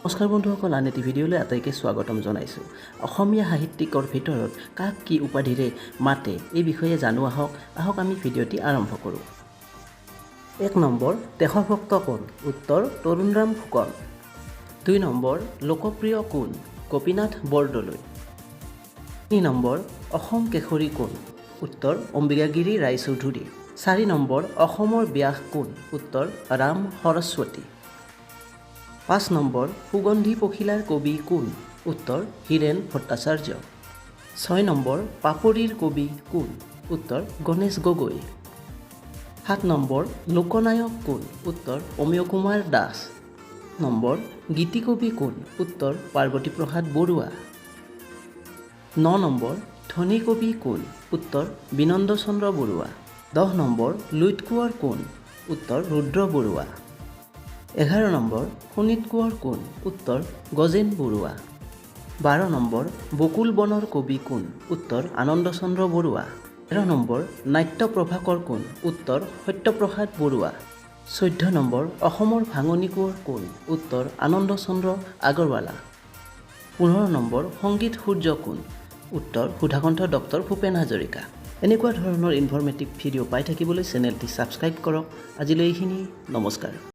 নমস্কাৰ বন্ধুসকল, আন এটি ভিডিঅ'লৈ আটাইকে স্বাগতম জনাইছোঁ। অসমীয়া সাহিত্যিকৰ ভিতৰত কাক কি উপাধিৰে মাতে, এই বিষয়ে জানো আহক। আহক, আমি ভিডিঅ'টি আৰম্ভ কৰোঁ। 1 নম্বৰ, দেশভক্ত কোন? উত্তৰ তৰুণৰাম ফুকন। 2 নম্বৰ, লোকপ্ৰিয় কোন? গোপীনাথ বৰদলৈ। 3 নম্বৰ, অসম কেশৰী কোন? উত্তৰ অম্বিকাগিৰি ৰায়চৌধুৰী। 4 নম্বৰ, অসমৰ ব্যাস কোন? উত্তৰ ৰাম সৰস্বতী। 5 নম্বৰ, সুগন্ধি পখিলাৰ কবি কোন? উত্তৰ হীৰেণ ভট্টাচাৰ্য। 6 নম্বৰ, পাপৰিৰ কবি কোন? উত্তৰ গণেশ গগৈ। 7 নম্বৰ, লোকনায়ক কোন? উত্তৰ অমিয় কুমাৰ দাস। নম্বৰ, গীতিকবি কোন? উত্তৰ পাৰ্বতী প্ৰসাদ বৰুৱা। 9 নম্বৰ, ধ্বনি কবি কোন? উত্তৰ বিনন্দ চন্দ্ৰ বৰুৱা। 10 নম্বৰ, লুইত কোঁৱৰ কোন? উত্তৰ ৰুদ্ৰ বৰুৱা। 11 নম্বৰ, শোণিত কোঁৱৰ কোন? উত্তৰ গজেন বৰুৱা। 12 নম্বৰ, বকুল বনৰ কবি কোন? উত্তৰ আনন্দচন্দ্ৰ বৰুৱা। 13 নম্বৰ, নাট্য প্ৰভাকৰ কোন? উত্তৰ সত্যপ্ৰসাদ বৰুৱা। 14 নম্বৰ, অসমৰ ভাঙনি কোঁৱৰ কোন? উত্তৰ আনন্দচন্দ্ৰ আগৰৱালা। 15 নম্বৰ, সংগীত সূৰ্য কোন? উত্তৰ সুধাকণ্ঠ ডক্টৰ ভূপেন হাজৰিকা। এনেকুৱা ধৰণৰ ইনফৰ্মেটিভ ভিডিঅ' পাই থাকিবলৈ চেনেলটি ছাবস্ক্ৰাইব কৰক। আজিলৈ এইখিনি, নমস্কাৰ।